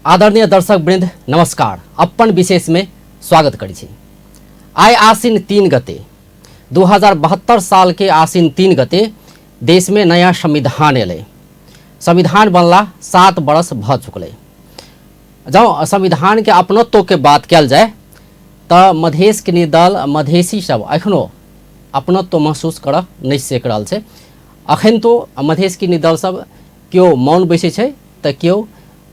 आदरणीय दर्शक वृंद नमस्कार। अपन विशेष में स्वागत करै छी। आइ आश्विन 3 गते 2072 साल के आश्विन 3 गते देश में नया संविधान एलै। संविधान बनला 7 बरस भ चुकलै। जँ संविधान के अपनत्व के बात कयल जाय तऽ मधेश के निर्दल मधेसी सब एखनो अपनत्व महसूस करऽ नहि सकि रहल छै। अखन तो मधेश के निर्दल सब केओ मौन बैसै छै तऽ केओ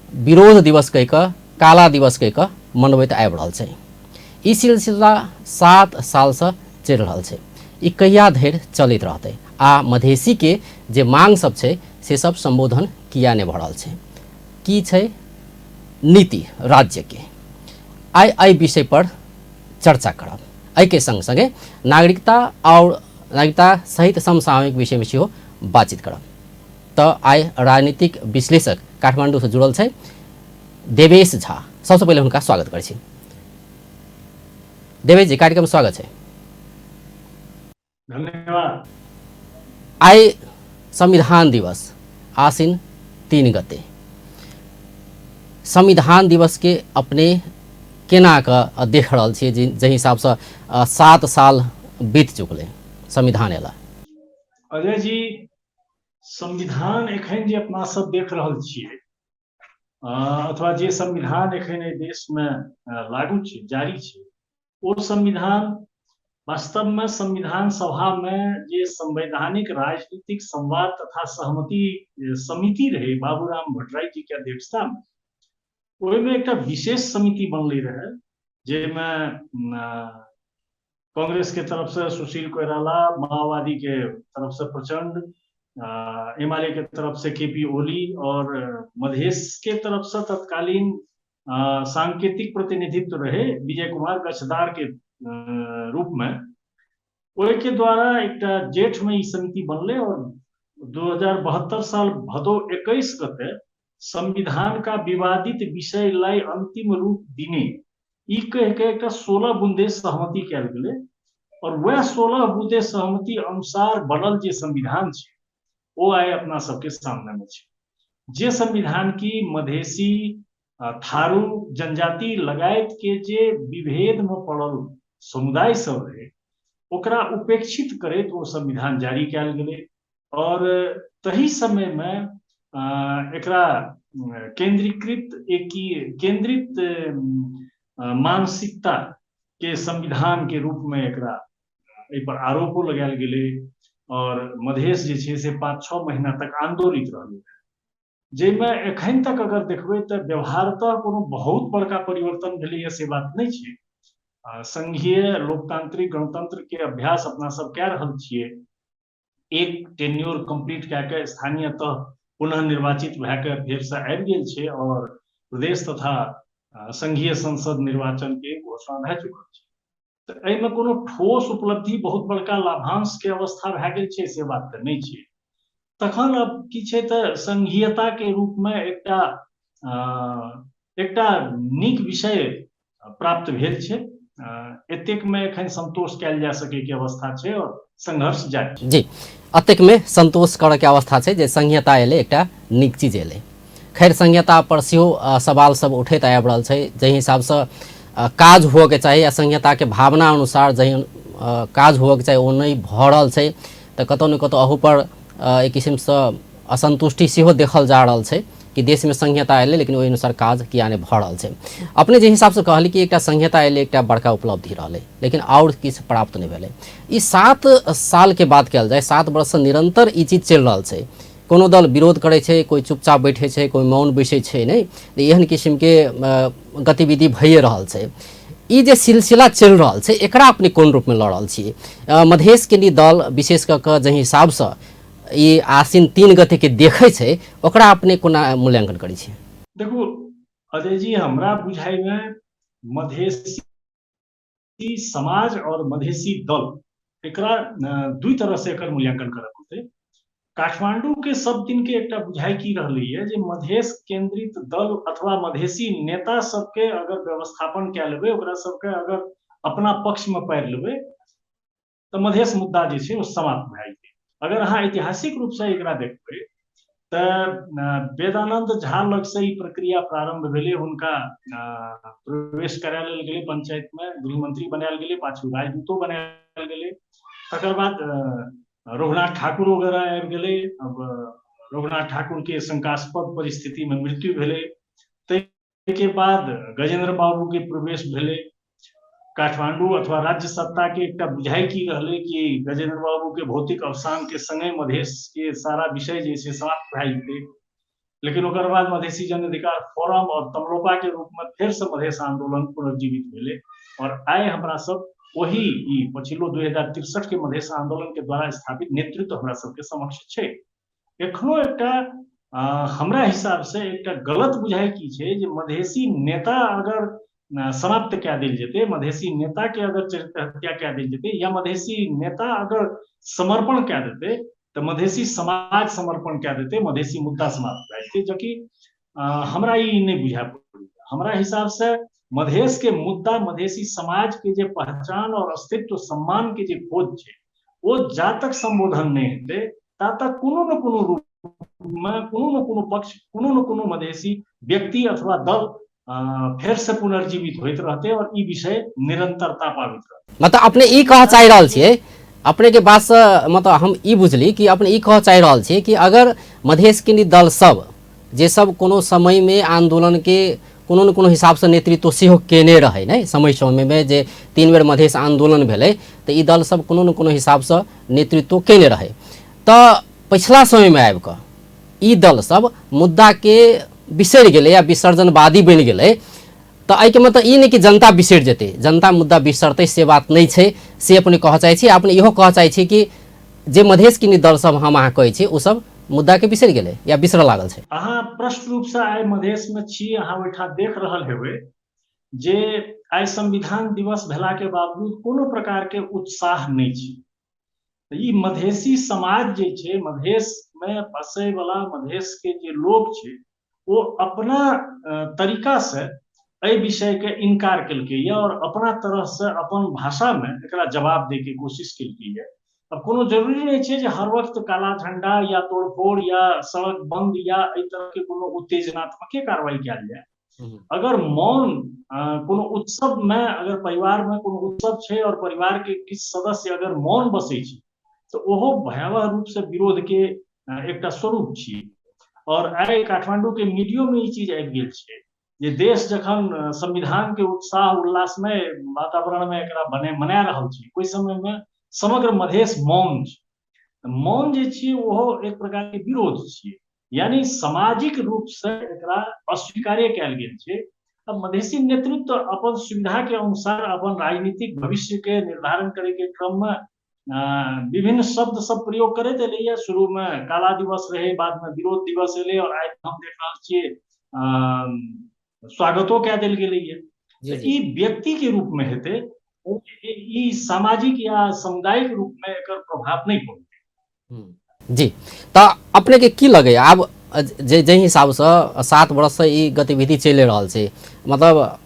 विरोध दिवस कहि कऽ काला दिवस कहि कऽ मनबैत आबि रहल छै। ई सिलसिला 7 सालसँ चलि रहल छै। ई कहिया धरि चलैत रहतै आ मधेसीके जे मांग सब छै से सब सम्बोधन किया नहि भऽ रहल छै? की छै नीति राज्यके? आइ एहि विषय पर चर्चा करब। एहिके संग संगे नागरिकता आओर नागरिकता सहित समसामयिक विषयमे सेहो बातचीत करब। तऽ आइ राजनीतिक विश्लेषक काठमाण्डूसँ जुड़ल छै देवेश झा। सबसँ पहिले हुनका स्वागत करै छी। देवेश जी, कार्यक्रम स्वागत छै। धन्यवाद। आइ संविधान दिवस आश्विन 3 गते संविधान दिवस के अपने केना कऽ देख रहल छियै, जाहि हिसाबसँ 7 साल बीत चुकलै संविधान एला? अजय जी, संविधान एखन जे अपना सब देख रहल छियै अथवा जे संविधान एखन एहि देशमे लागू छै, जारी छै, ओ संविधान वास्तवमे संविधान सभामे जे संवैधानिक राजनीतिक संवाद तथा सहमति समिति रहै बाबूराम भट्टराई जी के अध्यक्षतामे, ओहिमे एकटा विशेष समिति बनलै रहै जाहिमे कांग्रेस के तरफ से सुशील कोइराला, माओवादी के तरफ से प्रचंड, एमाले के तरफ से के पी ओली और मधेश के तरफ से तत्कालीन सांकेतिक प्रतिनिधित्व रहे विजय कुमार गच्छदार के रूप में। ओहि के द्वारा एकटा जेठ में ई समिति बनले और 2072 साल भदौ 21 गते संविधान का विवादित विषय लाई अंतिम रूप दिने ई कहि के एकटा 16 बुंदे सहमति कयल गेलै और वएह 16 बुंदे सहमति अनुसार बनल जे संविधान छै ओ आइ अपना सबके सामने में छै। जे संविधान की मधेसी, थारू जनजाति लगायत के जे विभेद में पड़ल समुदाय सब रहे ओकरा उपेक्षित करैत ओ संविधान जारी कयल गेलै और तही समय में एकरा केंद्रीकृत एकी केंद्रित मानसिकता के संविधान के रूप में एकरा एहि पर आरोपो लगायल गेलै और मधेश जे छै से 5-6 महीना तक आंदोलित रहलै, जाहिमे एखन तक अगर देखबै तऽ व्यवहारतः कोनो बहुत बड़का परिवर्तन भेलैए से बात नहि छै। संघीय लोकतांत्रिक गणतंत्र के अभ्यास अपना सब कए रहल छियै। एक टेन्योर कंप्लीट कए के स्थानीय तह पुनः निर्वाचित भए के फेरसँ आबि गेल छै और प्रदेश तथा संघीय संसद निर्वाचन के घोषणा भए चुकल छै। तऽ एहिमे कोनो ठोस उपलब्धि बहुत बड़का लाभांश के अवस्था भए गेल छै से बात तऽ नहि छै। तखन अब की छै तऽ संघीयता के रूप में एकटा एकटा नीक विषय प्राप्त भेल छै। एतेक में एखन संतोष कयल जा सकै के अवस्था छै और संघर्ष जारी छै। जी, एतेक में संतोष करऽ के अवस्था छै जे संघीयता एलै, एकटा नीक चीज एलै। खैर, संघीयता पर सेहो सवाल सब उठैत आबि रहल छै। जाहि हिसाबसँ काज हुअके चाही आ संघीयताके भावना अनुसार जाहि काज हुअके चाही ओ नहि भऽ रहल छै, तऽ कतहु ने कतहु अहूपर एक किसिमसँ असन्तुष्टि सेहो देखल जा रहल छै कि देशमे संघीयता एलै लेकिन ओहि अनुसार काज किया नहि भऽ रहल छै। अपने जे हिसाबसँ कहली कि एकटा संघीयता एलै, एकटा बड़का उपलब्धि रहलै, लेकिन आओर किछु प्राप्त नहि भेलै। ई 7 सालके बात कयल जाय, 7 वर्षसँ निरन्तर ई चीज चलि रहल छै। कोनो दल विरोध करै छै, कोइ चुपचाप बैठै छै, कोइ मौन बैसै छै, नहि एहन किसिमके गतिविधि भइए रहल छै। ई जे सिलसिला चलि रहल छै एकरा अपने कोन रूपमे लऽ रहल छी? मधेश केन्द्रीय दल विशेष कऽ कऽ जाहि हिसाबसँ ई आश्विन 3 गतेके देखै छै ओकरा अपने कोना मूल्यांकन करै छी? देखू अजय जी, हमरा बुझाइमे मधेसी समाज और मधेसी दल एकरा दुई तरह से एकर मूल्यांकन करऽ पड़तै। काठमांडू के सब दिन के एकटा बुझाइ की रहलैए जे मधेश केंद्रित दल अथवा मधेसी नेता सबके अगर व्यवस्थापन कए लेबै, ओकरा सबके अगर अपना पक्ष में पारि लेबै तऽ मधेश मुद्दा जे छै ओ समाप्त भए जेतै। अगर अहाँ ऐतिहासिक रूप से एकरा देखबै तऽ वेदानन्द झा लग से ई प्रक्रिया प्रारंभ भेलै। हुनका प्रवेश करा लेल गेलै पंचायत में, गृहमंत्री बनायल गेलै, पाछू राजदूतो बनायल गेलै। तकर बाद रघुनाथ ठाकुर वगैरह आबि गेलै। अब रघुनाथ ठाकुर के शंकास्पद परिस्थिति में मृत्यु भेलै। ताहिके बाद गजेंद्र बाबू के प्रवेश भेलै काठमांडू अथवा राज्य सत्ता के। एकटा बुझाइ की रहलै कि गजेंद्र बाबू के भौतिक अवसान के संगे मधेश के सारा विषय जे छै समाप्त भए जेतै, लेकिन ओकर बाद मधेसी जन अधिकार फोरम और तमलोपा के रूप में फेर से मधेश आंदोलन पुनर्जीवित भेलै और आइ हमरा सब वही ई पछिलो 2063 के मधेश आंदोलन के द्वारा स्थापित नेतृत्व हमरा सबके समक्ष छै। एखनो एकटा हमरा हिसाब से एकटा गलत बुझाइ की छै जे मधेसी नेता अगर समाप्त कए देल जेतै, मधेसी नेता के अगर चरित्र हत्या कए देल जेतै या मधेसी नेता अगर समर्पण कए देतै तऽ मधेसी समाज समर्पण कए देतै, मधेसी मुद्दा समाप्त भए जेतै, जबकि हमरा ई नहि बुझाय पड़ैया। हमरा हिसाब से मधेश के मुद्दा, मधेसी समाज के जे पहचान और अस्तित्व सम्मान के जे खोज छै ओ जा तक संबोधन नहि हेतै ता तक कोनो न कोनो रूप मे कोनो न कोनो पक्ष, कोनो न कोनो मधेसी व्यक्ति अथवा दल फेर से पुनर्जीवित होइत रहते और ई विषय निरंतरता पाबित रहते। मतलब अपने ई कह चाहि रहल छियै, अपने के बात से मतलब हम ई बुझली कि अपने ई कह चाहि रहल छियै कि अगर मधेश के दल सब जे सब कोनो समय में आंदोलन के कोनो न कोनो हिसाबसँ नेतृत्व सेहो केने रहै ने, समय समयमे जे 3 बेर मधेश आन्दोलन भेलै तऽ ई दल सब कोनो ने कोनो हिसाबसँ नेतृत्व केने रहै, तऽ पछिला समयमे आबि कऽ ई दल सब मुद्दाके बिसरि गेलै या विसर्जनवादी बनि गेलै। तऽ एहिके मतलब ई नहि कि जनता बिसरि जेतै, जनता मुद्दा बिसरतै से बात नहि छै, से अपने कहऽ चाहै छी। अपने इहो कहऽ चाहै छी कि जे मधेश किनी दल सब हम अहाँ कहै छी ओ सब मुद्दाके बिसरि गेलै या बिसरऽ लागल छै। अहाँ प्रष्ट रूपसँ आइ मधेशमे छी, अहाँ ओहिठाम देख रहल हेबै जे आइ संविधान दिवस भेलाके बावजूद कोनो प्रकारके उत्साह नहि छै। ई मधेसी समाज जे छै, मधेशमे बसैवला मधेशके जे लोक छै ओ अपना तरीका से एहि विषयके इनकार केलकैए और अपना तरहसँ अपन भाषामे एकरा जवाब दैके कोशिश केलकैए। अब कोनो जरूरी नहि छै जे हर वक्त काला झंडा या तोड़फोड़ या सड़क बंद या एहि तरहके कोनो उत्तेजनात्मके कार्रवाई कयल जाय। अगर मौन कोनो उत्सव में, अगर परिवार में कोनो उत्सव छै और परिवार के किछु सदस्य अगर मौन बसै छै तऽ ओहो भयावह रूप से विरोध के एकटा स्वरूप छियै। और आइ काठमांडू के मीडियो में ई चीज आबि गेल छै जे देश जखन संविधान के उत्साह उल्लासमय वातावरण में एकरा बने मना रहल छै, ओहि समय में समग्र मधेश मौन छै। मौन जे छियै ओहो एक प्रकार के विरोध छियै, यानी सामाजिक रूप से एकरा अस्वीकार्य कयल गेल छै। अब मधेसी नेतृत्व अपन सुविधा के अनुसार अपन राजनीतिक भविष्य के निर्धारण करे के क्रम में विभिन्न शब्द सब प्रयोग करैत एलैए। शुरू में काला दिवस रहे, बाद में विरोध दिवस एलै और आइ हम देख रहल छियै स्वागतो कए देल गेलैए। ई व्यक्ति के रूप में हेतै, ई सामाजिक या सामुदायिक रूप में एकर प्रभाव नहि पड़तै। जी, तऽ अपने के की लगैए आब जे जाहि हिसाबसँ 7 वर्षसँ ई गतिविधि चलि रहल छै, मतलब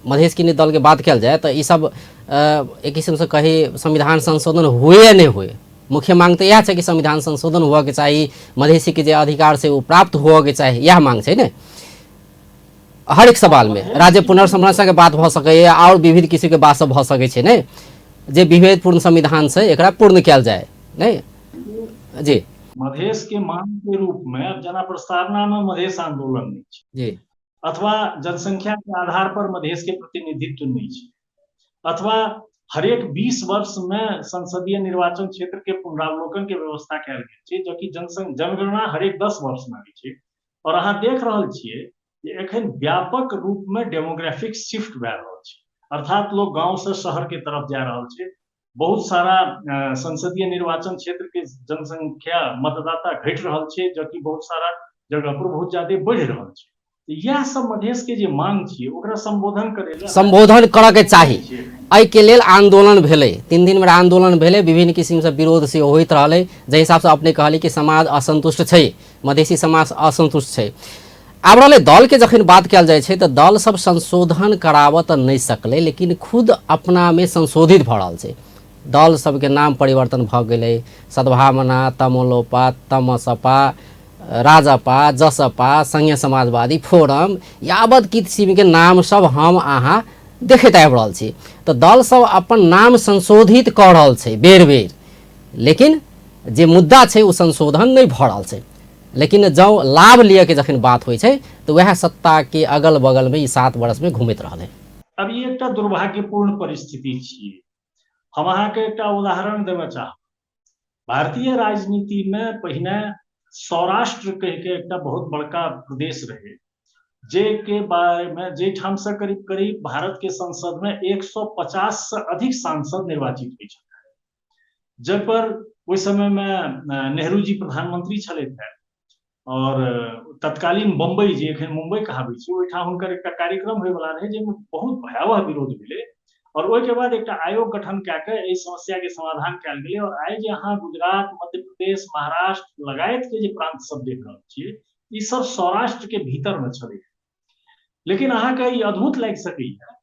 मधेश किनी दलके बात कयल जाय तऽ ई सब एक किसिमसँ कही संविधान संशोधन हुए या नहि हुए, मुख्य मांग तऽ इएह छै कि संविधान संशोधन हुअके चाही, मधेसीके जे अधिकार छै ओ प्राप्त हुअके चाही, इएह मांग छै ने हर एक सवालमे। राज्य पुनर्संरचनाके बात भऽ सकैए आओर विविध किसिमके बात सब भऽ सकै छै ने, जे विभेदपूर्ण संविधान छै एकरा पूर्ण कयल जाय नहि। जी, मधेश के मांग के रूप में अब जना प्रस्तावना में मधेश आंदोलन नहीं छै जी, अथवा जनसंख्या के आधार पर मधेश के प्रतिनिधित्व नहीं छै, अथवा हरेक 20 वर्ष में संसदीय निर्वाचन क्षेत्र के पुनरावलोकन के व्यवस्था कयल गेल छै, जबकि जनगणना हरेक 10 वर्ष में होइ छै। और अहाँ देख रहल छियै जे एखन व्यापक रूप में डेमोग्राफिक शिफ्ट भए रहल छै, अर्थात लोग गांव से शहर के तरफ जा रहल छै। बहुत सारा संसदीय निर्वाचन क्षेत्र के जनसंख्या मतदाता घटि रहल छै, जबकि बहुत सारा जगह पर बहुत ज्यादा बढ़ि रहल छै। इएह सब मधेश के जे मांग छियै ओकरा संबोधन करै लए संबोधन करऽ के चाही। एहिके लेल आंदोलन भेलै, 3 दिन बेर आंदोलन भेलै, विभिन्न किसिमसँ विरोध सेहो होइत रहलै। जाहि हिसाबसँ अपने कहली कि समाज असन्तुष्ट छै, मधेसी समाज असन्तुष्ट छै। आब रहलै दलके जखन बात कयल जाइ छै तऽ दल सब संशोधन कराबऽ तऽ नहि सकलै, लेकिन खुद अपनामे संशोधित भऽ रहल छै। दल सबके नाम परिवर्तन भऽ गेलै, सद्भावना, तमलोपा, तमसपा, राजपा, जसपा, संघीय समाजवादी फोरम यावत किसिमके नाम सब हम अहाँ देखैत आबि रहल छी। तऽ दल सब अपन नाम संशोधित कऽ रहल छै बेर बेर, लेकिन जे मुद्दा छै ओ संशोधन नहि भऽ रहल छै। लेकिन जँ लाभ लिअके जखन बात होइ छै तऽ वएह सत्ताके अगल बगलमे ई 7 वर्षमे घुमैत रहलै। अब ई एकटा दुर्भाग्यपूर्ण परिस्थिति छियै। हम अहाँके एकटा उदाहरण देबऽ चाहब। भारतीय राजनीति में पहिने सौराष्ट्र कह के एकटा बहुत बड़का प्रदेश रहे, जे के बारे में जे ठाम से करीब करीब भारत के संसद में 150 से अधिक सांसद निर्वाचित हुई छल, जै पर ओहि समय में नेहरू जी प्रधानमंत्री छलथि हैं और तत्कालीन बम्बई जे एखन मुंबई कहाबै छै ओहिठाम हुनकर एकटा कार्यक्रम होयवला रहै जाहिमे बहुत भयावह विरोध भेलै और ओहिके बाद एकटा आयोग गठन कए कऽ एहि समस्या के समाधान कयल गेलै। और आइ जे अहाँ गुजरात, मध्य प्रदेश, महाराष्ट्र लगायत के जे प्रांत सब देख रहल छियै ई सब सौराष्ट्र के भीतर मे छलै। लेकिन अहाँके ई अद्भुत लागि सकैया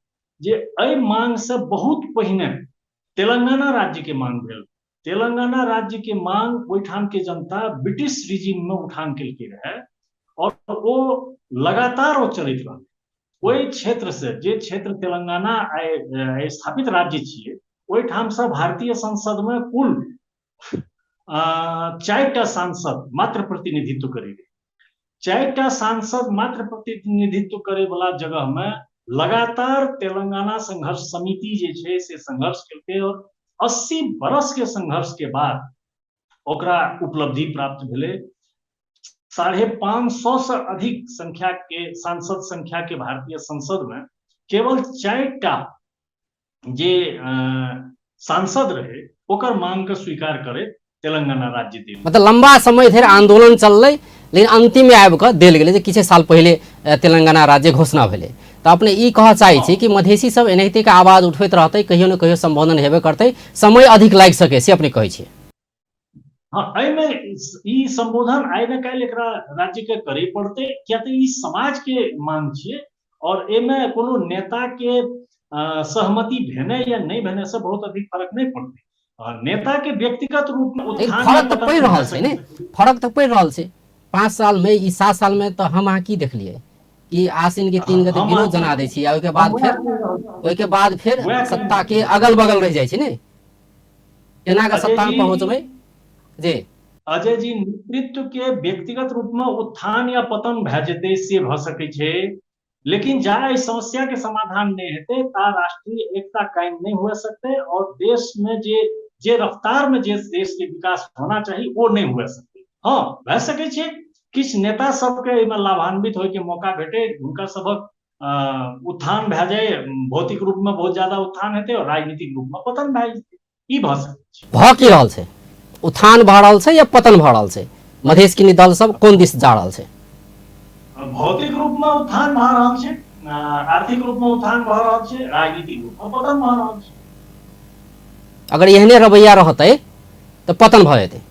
जे एहि मांग से बहुत पहिने तेलंगाना राज्य के मांग भेल। तेलंगाना राज्य के मांग ओहिठाम के जनता ब्रिटिश रिजीम में उठान केलकै रहे और ओ लगातार ओ चलैत रहलै। ओहि क्षेत्र से जे क्षेत्र तेलंगाना आइ स्थापित राज्य छियै ओहिठाम से भारतीय संसद में कुल 4टा सांसद मात्र प्रतिनिधित्व करै रहे। 4टा सांसद मात्र प्रतिनिधित्व करे वाला जगह में लगातार तेलंगाना संघर्ष समिति जे छै से संघर्ष केलकै और 80 बरस के संघर्ष के बाद ओकरा उपलब्धि प्राप्त भेलै। 550 से अधिक संख्या के सांसद संख्या के भारतीय संसद में केवल 4टा जे सांसद रहे ओकर मांग के स्वीकार करैत तेलंगाना राज्य देल। मतलब लंबा समय धरि आंदोलन चललै, लेकिन अंतिम में आबि कऽ देल गेलै जे किछु साल पहिले तेलंगाना राज्य घोषणा भेलै। तऽ अपने ई कहऽ चाहै छी कि मधेसी सब एनाहिते के आवाज उठबैत रहतै, कहियो ने कहियो संबोधन हेबे करतै, समय अधिक लागि सकै से अपने कहै छियै? हँ, एहिमे ई संबोधन आइ ने काल्हि एकरा राज्य के करे पड़तै, किया तऽ ई समाज के मांग छियै और एहिमे कोनो नेता के सहमति भेने या नहि भेने से बहुत अधिक फर्क नहि पड़तै। नेता के व्यक्तिगत रूप में उत्थान फर्क तऽ पड़ि रहल छै ने, फर्क तऽ पड़ि रहल छै। 5 साल में ई 7 साल में तऽ हम अहाँ की देखलियै कि आसिन के 3 गते विरोध जना दै छी आ ओहिके बाद फेर सत्ता के अगल बगल रहि जाइ छै ने, केना के सत्ता में पहुँचबै। जी अजय जी, नेतृत्व के व्यक्तिगत रूप में उत्थान या पतन भए जेतै से भऽ सकै छै, लेकिन जा एहि समस्या के समाधान नहि हेतै ता राष्ट्रीय एकता कायम नहि हुए सकतै और देश में जे जे रफ्तार में जे देश के विकास होना चाही वो नहीं हुए सकतै। हाँ, भए सकै छै किछु नेता सबके एहिमे लाभान्वित होय के मौका भेटे, हुनका सबक उत्थान भए जाय, भौतिक रूप में बहुत ज्यादा उत्थान हेतै और राजनीतिक रूप में पतन भए जेतै, ई भऽ सकै छै। भऽ की रहल छै? उत्थान भऽ रहल छै या पतन भऽ रहल छै? मधेश के दल सब कोन दिस जा रहल छै? भौतिक रूप में उत्थान भऽ रहल छै, आर्थिक रूप में उत्थान भऽ रहल छै, राजनीतिक रूप में पतन भऽ रहल छै। अगर एहने रवैया रहतै तऽ पतन भऽ जेतै।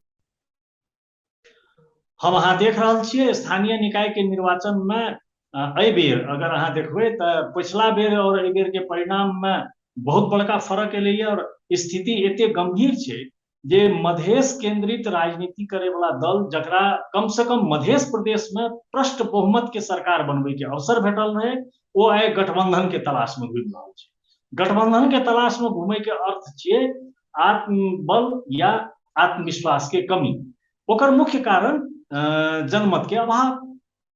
हम अहाँ देख रहल छियै स्थानीय निकाय के निर्वाचन में एहि बेर अगर अहाँ देखबै तऽ पछिला बेर और एहि बेर के परिणाम में बहुत बड़का फर्क एलैए और स्थिति एते गंभीर छै जे मधेश केंद्रित राजनीति करे वाला दल जकरा कम से कम मधेश प्रदेश में प्रष्ट बहुमत के सरकार बनबै के अवसर भेटल रहे ओ आइ गठबंधन के तलाश में घुमि रहल छै। गठबंधन के तलाश में घूमे के अर्थ छियै आत्मबल या आत्मविश्वास के कमी, ओकर मुख्य कारण जनमत के अभाव।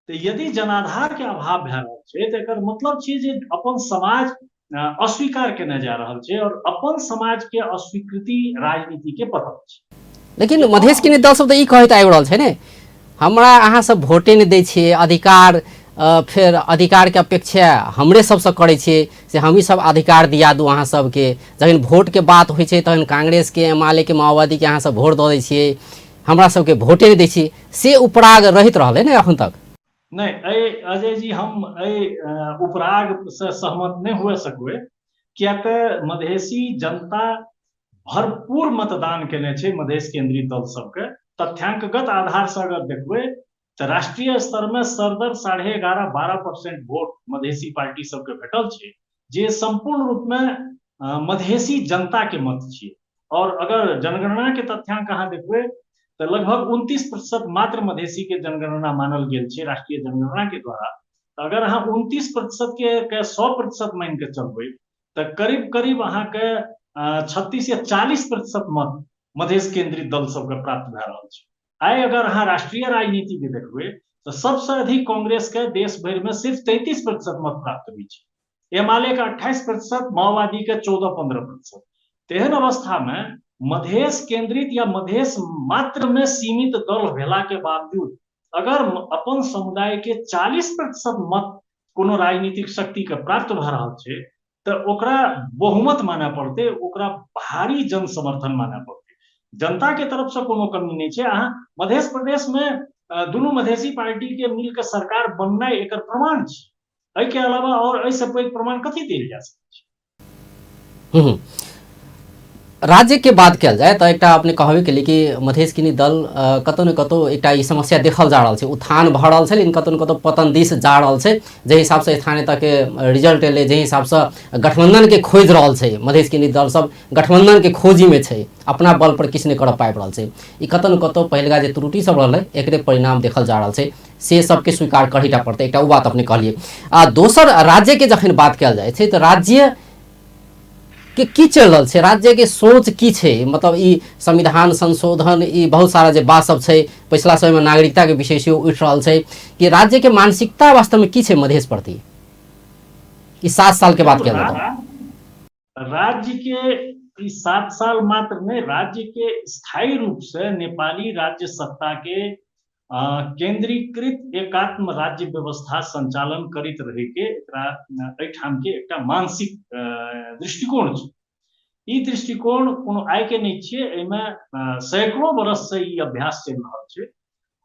तऽ यदि जनाधार के अभाव भए रहल छै तऽ एकर मतलब छियै जे अपन समाज अस्वीकार केने जा रहल छै और अपन समाज के अस्वीकृति राजनीति के पतन छै। लेकिन मधेश के दल सब तऽ ई कहैत आबि रहल छै ने, हमरा अहाँ सब भोटे नहि दै छियै, अधिकार फेर अधिकार के अपेक्षा हमरे सबसँ करै छियै से हमही सब अधिकार दिया दू अहाँ सबके। जखन भोट के बात होइ छै तखन कांग्रेस के, एमाले के, माओवादी के अहाँ सब भोट दऽ दै छियै, हमरा सबके भोटे नहि दै छियै, से उपराग रहैत रहलै ने एखन तक। नहि, एहि अजय जी हम एहि उपराग से सहमत नहि हुए सकबै, किया तऽ मधेसी जनता भरपूर मतदान केने छै मधेश केंद्रीय दल सबके। तथ्यांकगत आधार से अगर देखबै तऽ राष्ट्रीय स्तर में सरदर 11.5-12% वोट मधेसी पार्टी सबके भेटल छै, जे संपूर्ण रूप में मधेसी जनता के मत छियै। और अगर जनगणना के तथ्यांक अहाँ देखबै तऽ लगभग 29% मात्र मधेसी के जनगणना मानल गेल छै राष्ट्रीय जनगणना के द्वारा। तऽ अगर अहाँ 29% के 100% मानि के चलबै तऽ करीब करीब अहाँके 36 या 40% मत मधेश केंद्रित दल सबके प्राप्त भए रहल छै। आइ अगर अहाँ राष्ट्रीय राजनीति के देखबै तऽ सबसँ अधिक कांग्रेस के देश भरि में सिर्फ 33% मत प्राप्त होइ छै, एमाले के 28%, माओवादी के 14-15%। तेहन अवस्था में मधेश केंद्रित या मधेश मात्र में सीमित दल भेला के बावजूद अगर अपन समुदाय के 40% मत कोनो राजनीतिक शक्ति के प्राप्त भऽ रहल छै तऽ ओकरा बहुमत मानय पड़तै, ओकरा भारी जन समर्थन मानय पड़तै। जनता के तरफ से कोनो कमी नहि छै। अहाँ मध्य प्रदेश में दुनू मधेसी पार्टी के मिल के सरकार बननाइ एकर प्रमाण छै। एहिके अलावा और एहिसँ पैघ प्रमाण कथी देल जा सकै छै? राज्य के बात कयल जाय तऽ एकटा अपने कहबे केलियै कि मधेश किनी दल कतौ ने कतौ एकटा ई समस्या देखल जा रहल छै, उत्थान भऽ रहल छै लेकिन कतौ ने कतौ पतन दिस जा रहल छै। जाहि हिसाबसँ स्थानीयताके रिजल्ट एलै, जाहि हिसाबसँ गठबंधनके खोजि रहल छै मधेश किनी दल सब, गठबंधनके खोजीमे छै, अपना बल पर किछु नहि करऽ पाबि रहल छै। ई कतौ ने कतौ पहिलका जे त्रुटि सब रहलै एकरे परिणाम देखल जा रहल छै, से सबके स्वीकार करही टा पड़तै। एकटा ओ बात अपने कहलियै। आ दोसर राज्यके जखन बात कयल जाइ छै तऽ राज्य के की चलि रहल छै, राज्यके सोच की छै, मतलब ई संविधान संशोधन ई बहुत सारा जे बात सब छै, पिछला समयमे नागरिकताके विषय सेहो उठि रहल छै कि राज्यके मानसिकता वास्तवमे की छै मधेश प्रति? ई 7 साल के बात कयल जाय। राज्य के ई 7 साल मात्र नहि, राज्य के स्थायी रूप से नेपाली राज्य सत्ता के केंद्रीकृत एकात्म राज्य व्यवस्था संचालन करैत रहे के एकरा एहिठाम के एकटा मानसिक दृष्टिकोण छै। ई दृष्टिकोण कोनो आइ के नहि छियै, एहिमे सैकड़ों बरस से ई अभ्यास चलि रहल छै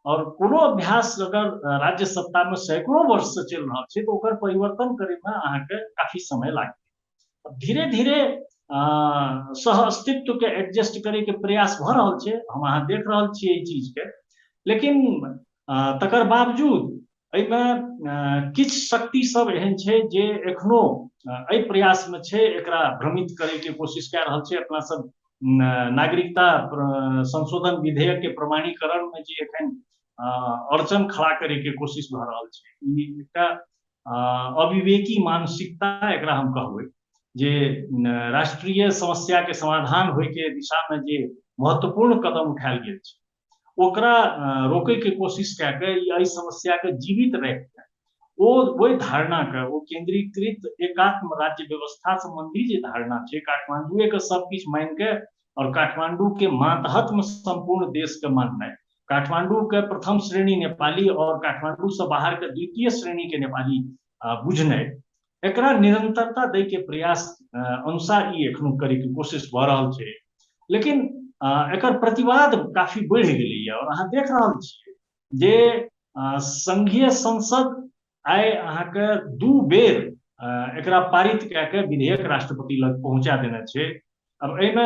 और कोनो अभ्यास अगर राज्य सत्ता में सैकड़ों वर्ष से चलि रहल छै तऽ ओकर परिवर्तन करे में अहाँके काफी समय लागतै। धीरे धीरे सह अस्तित्व के एडजस्ट करे के प्रयास भऽ रहल छै, हम अहाँ देख रहल छियै ई चीज के। लेकिन तकर बावजूद एहिमे किछु शक्ति सब एहन छै जे एखनो एहि प्रयास में छै, एकरा भ्रमित करे के कोशिश कए रहल छै। अपना सब नागरिकता संशोधन विधेयक के प्रमाणीकरण में जे एखन अड़चन खड़ा करे के कोशिश भऽ रहल छै, ई एकटा अविवेकी मानसिकता एकरा हम कहबै, जे राष्ट्रीय समस्या के समाधान होय के दिशा में जे महत्वपूर्ण कदम उठायल गेल छै ओकरा रोकै के कोशिश कए के एहि समस्या के जीवित राखि के ओ ओहि धारणा के, ओ केंद्रीकृत एकात्म राज्य व्यवस्था संबंधी जे धारणा छै, काठमांडुए के सब किछु मानि के और काठमांडू के मातहत में संपूर्ण देश के माननाइ, काठमांडू के प्रथम श्रेणी नेपाली और काठमांडू से बाहर के द्वितीय श्रेणी के नेपाली बुझनाइ, एकरा निरंतरता दै के प्रयास अनुसार ई एखनो करे के कोशिश भऽ रहल छै। लेकिन एकर प्रतिवाद काफी बढ़ि गेलैया और अहाँ देख रहल छियै जे संघीय संसद आइ अहाँके 2 बेर एकरा पारित कए के विधेयक राष्ट्रपति लग पहुंचा देने छै। अब एहिमे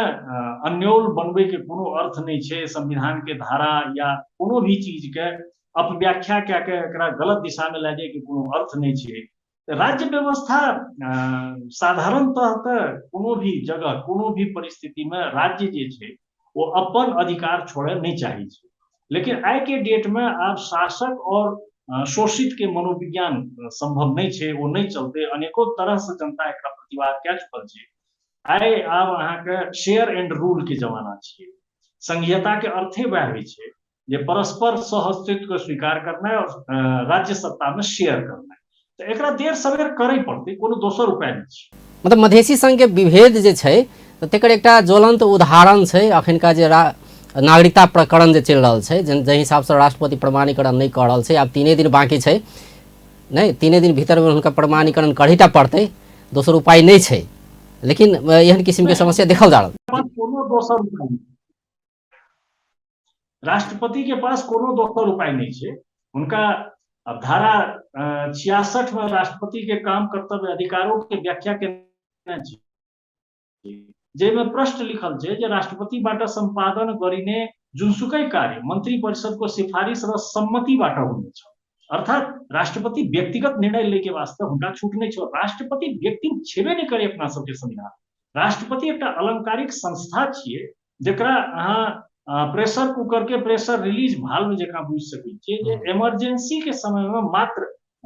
अन्योल बनबै के कोनो अर्थ नहि छै, संविधान के धारा या कोनो भी चीज के अपव्याख्या कए के एकरा गलत दिशा में लए जाय के कोनो अर्थ नहि छै। राज्य व्यवस्था साधारणतः तऽ कोनो भी जगह कोनो भी परिस्थिति में राज्य जे छै ओ अपन अधिकार छोड़य नहि चाहै छै। लेकिन आइ के डेट में आब शासक और शोषित के मनोविज्ञान संभव नहि छै, ओ नहि चलतै। अनेको तरह से जनता एकरा प्रतिवाद कए चुकल छै। आइ आब अहाँके शेयर एंड रूल के जमाना छियै। संघीयता के अर्थे वएह होइ छै जे परस्पर सहअस्तित्व के स्वीकार करनाइ और राज्य सत्ता में शेयर करनाइ। तऽ एकरा देर सवेर करै पड़तै, कोनो दोसर उपाय नहि छै। मतलब मधेसी संघ के विभेद जे छै तऽ तकर एकटा ज्वलंत उदाहरण छै अखनका जे नागरिकता प्रकरण जे चलि रहल छै, जाहि हिसाबसँ राष्ट्रपति प्रमाणीकरण नहि कऽ रहल छै। आब 3 दिन बाँकी छै, नहि 3 दिन भीतरमे हुनका प्रमाणीकरण करही टा पड़तै, दोसर उपाय नहि छै। लेकिन एहन किसिमके समस्या देखल जा रहल। कोनो दोसर उपाय नहि, राष्ट्रपति के पास कोनो दोसर उपाय नहि छै। हुनका अब धारा 66 में राष्ट्रपति के काम कर्तव्य अधिकारों के व्याख्या केने छै, जाहिमे प्रश्न लिखल छै जे राष्ट्रपतिबाट सम्पादन गरिने जुनसुकै कार्य मन्त्री परिषदको सिफारिस र सम्मतिबाट हुनेछ। अर्थात राष्ट्रपति व्यक्तिगत निर्णय लै के वास्ते हुनका छूट नहि छै। राष्ट्रपति व्यक्ति छेबे नहि करे अपना सबके संविधान। राष्ट्रपति एकटा अलंकारिक संस्था छियै जकरा अहाँ प्रेशर कुकर के प्रेशर रिलीज भाल्व जकाँ बुझि सकै छियै जे इमरजेंसी के समय मे मात्र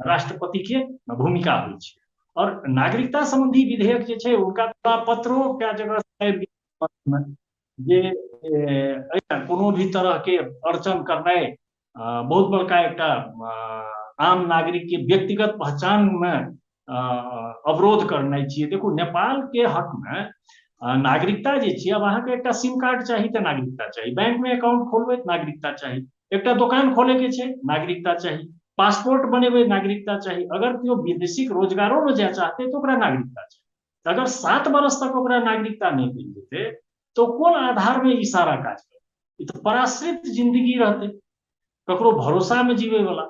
राष्ट्रपति के भूमिका होइ छै। और नागरिकता संबंधी विधेयक जे छै हुनका पत्रो कए जगह जे कोनो भी तरह के अड़चन करनाइ बहुत बड़का एकटा आम नागरिक के व्यक्तिगत पहचान मे अवरोध करनाइ छियै। देखू, नेपाल के हक मे नागरिकता जे छियै, अब अहाँके एकटा सिम कार्ड चाही तऽ नागरिकता चाही, बैंक में अकाउंट खोलबै तऽ नागरिकता चाही, एकटा दोकान खोले के छै नागरिकता चाही, पासपोर्ट बनेबै नागरिकता चाही, अगर केओ विदेशी रोजगारो में जाय चाहते तऽ ओकरा नागरिकता चाही। अगर 7 बरस तक ओकरा नागरिकता नहि मिल जेतै तऽ कोन आधार में ई सारा काज करतै? ई तऽ पराश्रित जिंदगी रहतै, ककरो भरोसा में जीवे वाला।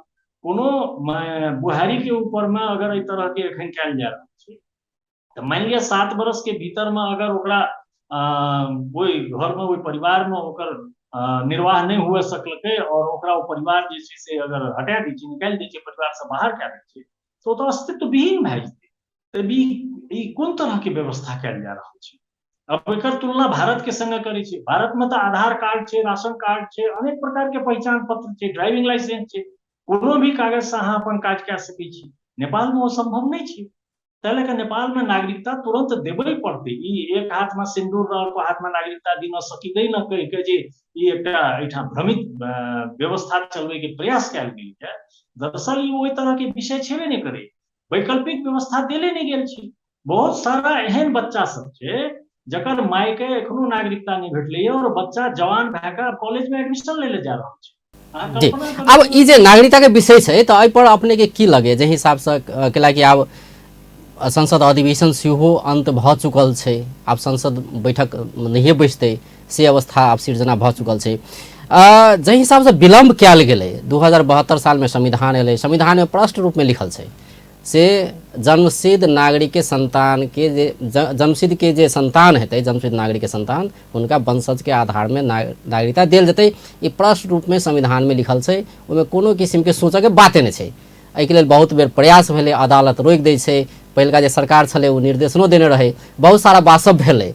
कोनो बुहारी के ऊपर में अगर एहि तरह के एखन कयल जा रहल छै तऽ मानि लिअ 7 बरस के भीतर में अगर ओकरा ओहि घर में ओहि परिवार में ओकर निर्वाह नहि हुए सकलकै और ओकरा ओ परिवार जे छै से अगर हटा दै छै, निकालि दै छै, परिवार से बाहर कए दै छै, तऽ ओ तऽ अस्तित्वविहीन भए जेतै। तऽ ई कोन तरह के व्यवस्था कयल जा रहल छै? अब एकर तुलना भारत के संगे करै छै। भारत में तऽ आधार कार्ड छै, राशन कार्ड छै, अनेक प्रकार के पहचान पत्र छै, ड्राइविंग लाइसेंस छै, कोनो भी कागज से अहाँ अपन काज कए सकै छी। नेपाल में ओ संभव नहि छै। ताहि लए कऽ नेपाल में नागरिकता तुरंत देबे पड़तै। ई एक हाथ में सिन्दूर रहल, हाथ में नागरिकता दी न सकी न कहि के जे ई एकटा एहिठाम भ्रमित व्यवस्था चलबै के प्रयास कयल गेल है, दरअसल ई ओहि तरह के विषय छेबे नहि करै, वैकल्पिक व्यवस्था देले नहि गेल छै। बहुत सारा एहन बच्चा सब छै जकर माय के एखनो नागरिकता नहि भेटलैए और बच्चा जवान भए कऽ कॉलेज में एडमिशन लै लए जा रहल छै। जी, आब ई जे नागरिकता के विषय छै तऽ एहि पर अपने के की लगे जे हिसाबसँ, कैलाकि आब संसद अधिवेशन सेहो अंत भऽ चुकल छै, आब संसद बैठक नहिए बैसतै से अवस्था आब सिर्जना भऽ चुकल छै। जाहि हिसाबसँ विलम्ब कयल गेलै, 2072 सालमे संविधान एलै, संविधानमे स्पष्ट रूपमे लिखल छै से जन्मसिद्ध नागरिकके सन्तानके जे जन्मसिद्धके जे सन्तान हेतै, जन्मसिद्ध नागरिकके सन्तान, हुनका वंशजके आधारमे नागरिकता देल जेतै। ई स्पष्ट रूपमे संविधानमे लिखल छै, ओहिमे कोनो किसिमके सोचऽके बाते नहि छै। एहिके लेल बहुत बेर प्रयास भेलै, अदालत रोकि दै छै, पहिलका जे सरकार छलै ओ निर्देशनो देने रहै, बहुत सारा बात सब भेलै।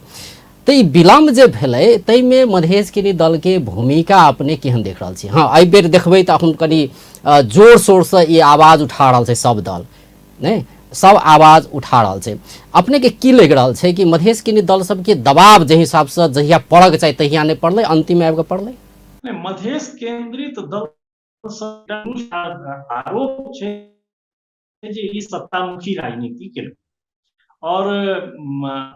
तऽ ई विलम्ब जे भेलै ताहिमे मधेश केन्द्रीय दलके भूमिका अपने केहन देख रहल छी? हँ, एहि बेर देखबै तऽ अखन कनि जोर शोरसँ ई आवाज उठा रहल छै सब दल, नहि सब आवाज उठा रहल छै। अपनेके की लागि रहल छै कि मधेश केन्द्रीय दल सबके दबाव जाहि हिसाबसँ जहिया पड़ऽके चाही तहिया नहि पड़लै, अन्तिममे आबि कऽ पड़लै? नहि, मधेश केन्द्रित दल आरोप छै जे ई सत्तामुखी राजनीति केलकै और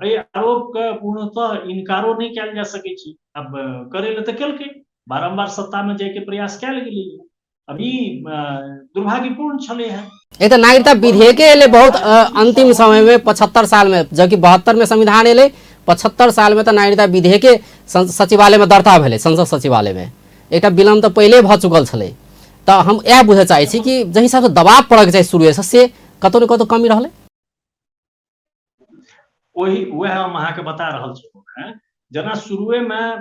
एहि आरोप के पूर्णतः इनकारो नहि कयल जा सकै छै। आब करै लए तऽ केलकै, बारम्बार सत्ता में जायके प्रयास कयल गेलै, अभी दुर्भाग्यपूर्ण छलै हेँ। एक तऽ नागरिकता विधेयके एलै बहुत अंतिम समय में, 75 साल में, जबकि 72 में संविधान एलै, 75 साल में तऽ नागरिकता विधेयके सचिवालय में दर्ता भेलै, संसद सचिवालय में। एकटा विलम्ब तऽ पहिले भऽ चुकल छलै। तऽ हम इएह बुझऽ चाहै छी कि जाहि हिसाबसँ दबाव पड़ऽके चाही शुरुएसँ से कतहु ने कतहु कमी रहलै। ओही वएह हम अहाँके बता रहल छलहुँ हेँ, जेना शुरुए में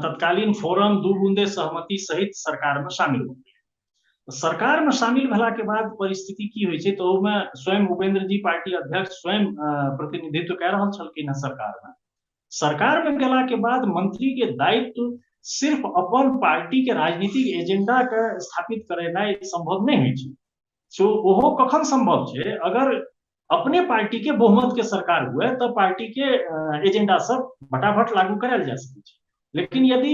तत्कालीन फोरम 2 बूंदे सहमति सहित सरकार में शामिल हो गेलै। सरकार में शामिल भेला के बाद परिस्थिति की होइ छै तऽ ओहिमे स्वयं उपेंद्र जी पार्टी अध्यक्ष स्वयं प्रतिनिधित्व कए रहल छलखिन हेँ सरकार में। सरकार में गेला के बाद मंत्री के दायित्व सिर्फ अपन पार्टी के राजनीतिक एजेंडा के स्थापित करेनाइ संभव नहि होइ छै। सो ओहो कखन संभव छै, अगर अपने पार्टी के बहुमत के सरकार हुए तऽ पार्टी के एजेंडा सब फटाफट लागू करायल जा सकै छै। लेकिन यदि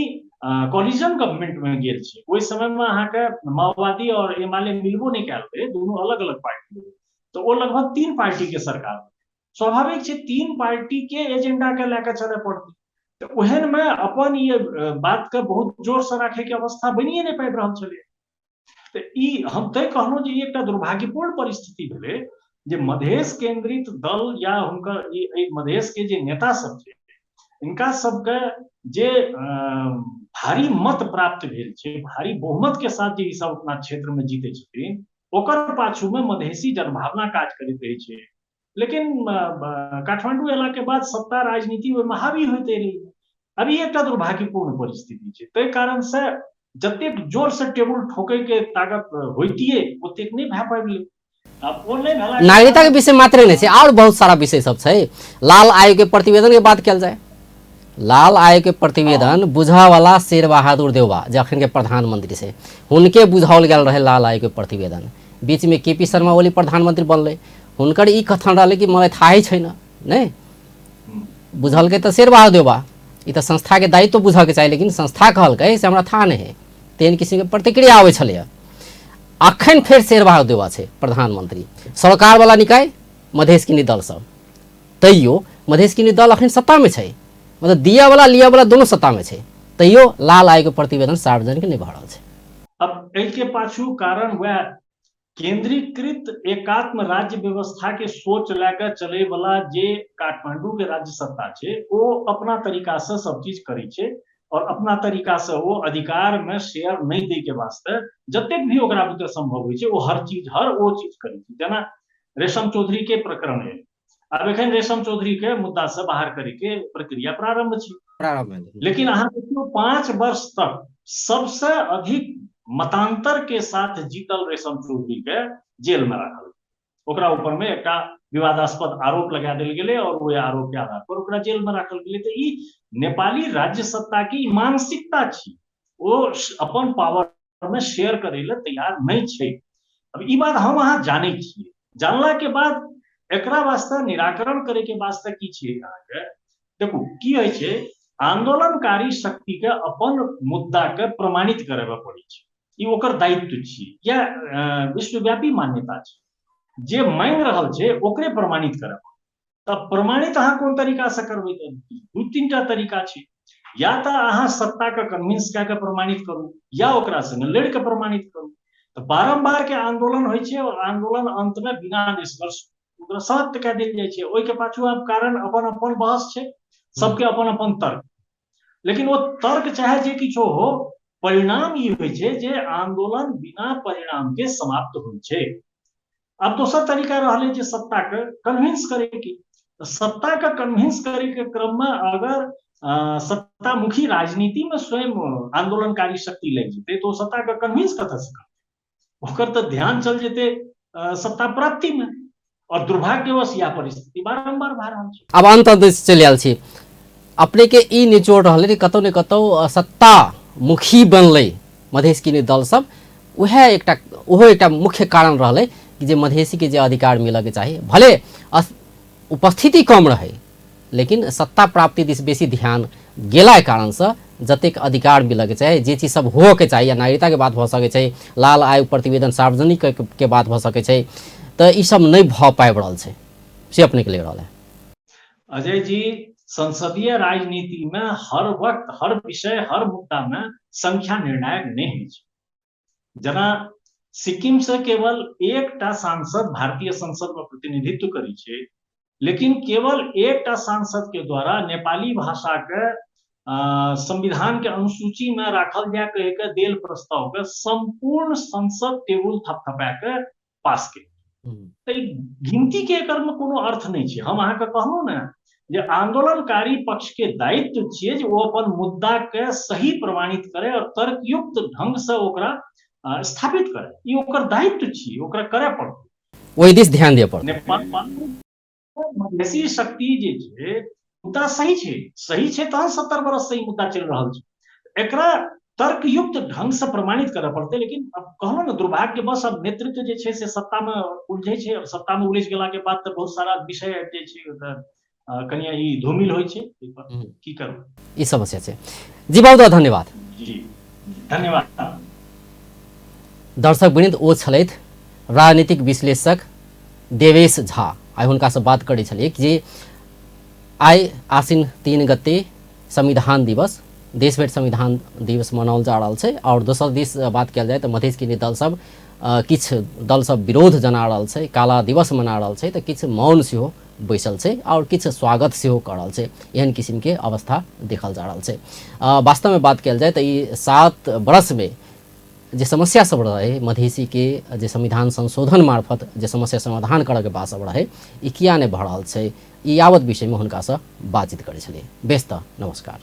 कोलिजन गवर्नमेंट में गेल छै, ओहि समय में अहाँके माओवादी और एमाले मिलबो नहि कयल रहै, दुनू अलग अलग पार्टी रहै, तऽ ओ लगभग 3 पार्टी के सरकार रहै। स्वाभाविक छै 3 पार्टी के एजेंडा के लए कऽ चलय पड़तै। तऽ ओहन में अपन ई बात के बहुत जोर से राखे के अवस्था बनिए नहि पाबि रहल छलै। तऽ ई हम तैं कहलहुँ जे ई एकटा दुर्भाग्यपूर्ण परिस्थिति भेलै जे मधेश केंद्रित दल या हुनकर ई मधेश के जे नेता सब छै, इनका सबके जे भारी मत प्राप्त भेल छै, भारी बहुमत के साथ जे ई सब अपना क्षेत्र में जीते छथिन, ओकर पाछू में मधेसी जनभावना काज करैत रहै छै। लेकिन काठमांडू एला के बाद सत्ता राजनीति ओहिमे हावी होइत एलै। अभी एकटा दुर्भाग्यपूर्ण परिस्थिति छै, ताहि कारण से जतेक जोर से टेबुल ठोकै के ताकत होइतियै ओतेक नहि भए पाबि। आब ओ नहि भेला के नागरिकता के विषय मात्रे नहि छै, और बहुत सारा विषय सब छै। लाल आयोग के प्रतिवेदन के बात कयल जाय, लाल आयोग के प्रतिवेदन बुझावला शेर बहादुर देउवा जे अखन के प्रधानमंत्री से, हुनके बुझाओल गेल रहे लाल आयोग के प्रतिवेदन। बीच में केपी शर्मा ओली प्रधानमंत्री बनलै, हुनकर ई कथन रहलै कि मलाई थाहै छैन नहि बुझलकै तऽ शेर बहादुर देउवा, ई तऽ संस्था के दायित्व बुझऽ के चाही, लेकिन संस्था कहलकै से हमरा थाह नहि है, तेहन किसिम के प्रतिक्रिया आबै छलैए। अखन फेर शेर बहादुर देउवा छै प्रधानमंत्री, सरकार वाला निकाय मधेश किनी दल सब, तैयो मधेश किनी दल अखन सत्तामे छै, मतलब दिया वाला लिया वाला दोनों सत्तामे छै, तैयो लाल आयोग के प्रतिवेदन सार्वजनिक नहि भऽ रहल छै। अब एहि के पाछू कारण वएह केंद्रीकृत एकात्म राज्य व्यवस्था के सोच लए कऽ चलै वाला जे काठमांडू के राज्य सत्ता छै ओ अपना तरीका से सब चीज करै छै और अपना तरीका से ओ अधिकार में शेयर नहि दै के वास्ते जतेक भी ओकरा बुते संभव होइ छै ओ हर चीज हर ओ चीज करै छै। जेना रेशम चौधरी के प्रकरण है, आब एखन रेशम चौधरी के मुद्दा से बाहर करे के प्रक्रिया प्रारंभ छै, प्रारंभ। लेकिन अहाँ देखियौ 5 वर्ष तक सबसे अधिक मतांतर के साथ जीतल रेशम चौधरी के जेल में राखल, ओकरा ऊपर में एकटा विवादास्पद आरोप लगा देल गेलै और ओहि आरोप के आधार पर ओकरा जेल में राखल गेलै। तऽ ई नेपाली राज्य सत्ता के मानसिकता छी, ओ अपन पावर में शेयर करै लए तैयार नहि छै। अब ई बात हम अहाँ जानै छियै, जानला के बाद एकरा वास्ते निराकरण करे के वास्ते की छियै अहाँके देखू की होइ छै, आंदोलनकारी शक्ति के अपन मुद्दा के प्रमाणित करबे पड़ै छै, ई ओकर दायित्व छियै, या विश्वव्यापी मान्यता छै, जे मांगि रहल छै ओकरे प्रमाणित करय पड़त। तऽ प्रमाणित अहाँ कोन तरीका से करबै, तऽ 2-3 टा तरीका छै, या तऽ अहाँ सत्ता के कन्विंस कए के प्रमाणित करू या ओकरा संगे लड़ि के प्रमाणित करू। तऽ बारम्बार के आंदोलन होइ छै और आंदोलन अंत में बिना निष्कर्ष ओकरा समाप्त कए देल जाइ छै। ओहिके पाछू आब कारण अपन अपन बहस छै, सबके अपन अपन तर्क, लेकिन ओ तर्क चाहे जे किछो हो, परिणाम ई होइ छै जे आंदोलन बिना परिणाम के समाप्त होइ छै। आब दोसर तरीका रहलै जे सत्ता के कन्विंस करे के, सत्ता के कन्विंस करे के क्रम में अगर सत्तामुखी राजनीति में स्वयं आंदोलनकारी शक्ति लागि जेतै तो सत्ता के कन्विंस कतऽ से करतै, ओकर तऽ ध्यान चल जेतै सत्ता प्राप्ति में, और दुर्भाग्यवश यह परिस्थिति बारम्बार भए रहल छै। आब अंत अंत चलि आयल छी, अपने के ई निचोड़ रहलै कि कतौ ने कतौ सत्ता मुखी बनलै मधेश किनी दल सब, उएह एकटा ओहो एकटा मुख्य कारण रहलै कि जे मधेसी के जे अधिकार मिलऽके चाही, भले उपस्थिति कम रहै लेकिन सत्ता प्राप्ति दिस बेसी ध्यान गेला कारणसँ जतेक अधिकार मिलऽके चाही, जे चीज सब होअके चाही, या नागरिकताके बात भऽ सकै छै, लाल आयोग प्रतिवेदन सार्वजनिक के बात भऽ सकै छै, तऽ ई सब नहि भऽ पाबि रहल छै, से अपनेके लागि रहल है। अजय जी, संसदीय राजनीति में हर वक्त हर विषय हर मुद्दा में संख्या निर्णायक नहीं होइ छै। जेना सिक्किम से केवल एकटा सांसद भारतीय संसद में प्रतिनिधित्व करै छै, लेकिन केवल एकटा सांसद के द्वारा नेपाली भाषा के संविधान के अनुसूची में राखल जाय कहि के देल प्रस्ताव के संपूर्ण संसद टेबुल थपथपा के पास केलक। तऽ गिनती के एकर में कोनो अर्थ नहि छै। हम अहाँके कहलहुँ ने जे आंदोलनकारी पक्ष के दायित्व छियै जे ओ अपन मुद्दा के सही प्रमाणित करे और तर्कयुक्त ढंग से ओकरा स्थापित करे, ई ओकर दायित्व छियै, ओकरा करे पड़तै, ओहि दिस ध्यान दिअ पड़तै। नेपाल मधेसी शक्ति जे छै मुद्दा सही छै, सही छै तहन 70 बरस से ई मुद्दा चलि रहल छै, एकरा तर्कयुक्त ढंग से प्रमाणित करय पड़तै। लेकिन अब कहलहुँ ने दुर्भाग्यवश अब नेतृत्व जे छै से सत्ता में उलझै छै, और सत्ता में उलझि गेला के बाद तऽ बहुत सारा विषय आबि जाइ छै, तऽ कनिया ई धूमिल होइ छै, एहि पर की करबै, ई समस्या छै। जी बहुत बहुत धन्यवाद। जी धन्यवाद। दर्शक वृन्द, ओ छलथि राजनीतिक विश्लेषक देवेश झा। आइ हुनकासँ बात करै छलियै जे आइ आसिन 3 गते संविधान दिवस, देशभरि संविधान दिवस मनाओल जा रहल छै, और दोसर दिस बात कयल जाय तऽ मधेश के दल सब किछु दल सब विरोध जना रहल छै, काला दिवस मना रहल छै, तऽ किछु मौन सेहो बैसल छै और किछु स्वागत सेहो कऽ रहल छै। एहन किसिमके अवस्था देखल जा रहल छै। वास्तवमे बात कयल जाय तऽ ई 7 वर्षमे जे समस्या सब रहे मधेसी के, जे संविधान संशोधन मार्फत जे समस्या समाधान करऽके बात सब रहे, ई किया नहि भऽ रहल छै, ई यावत विषयमे हुनकासँ बातचीत करै छलियै। बेस तऽ नमस्कार।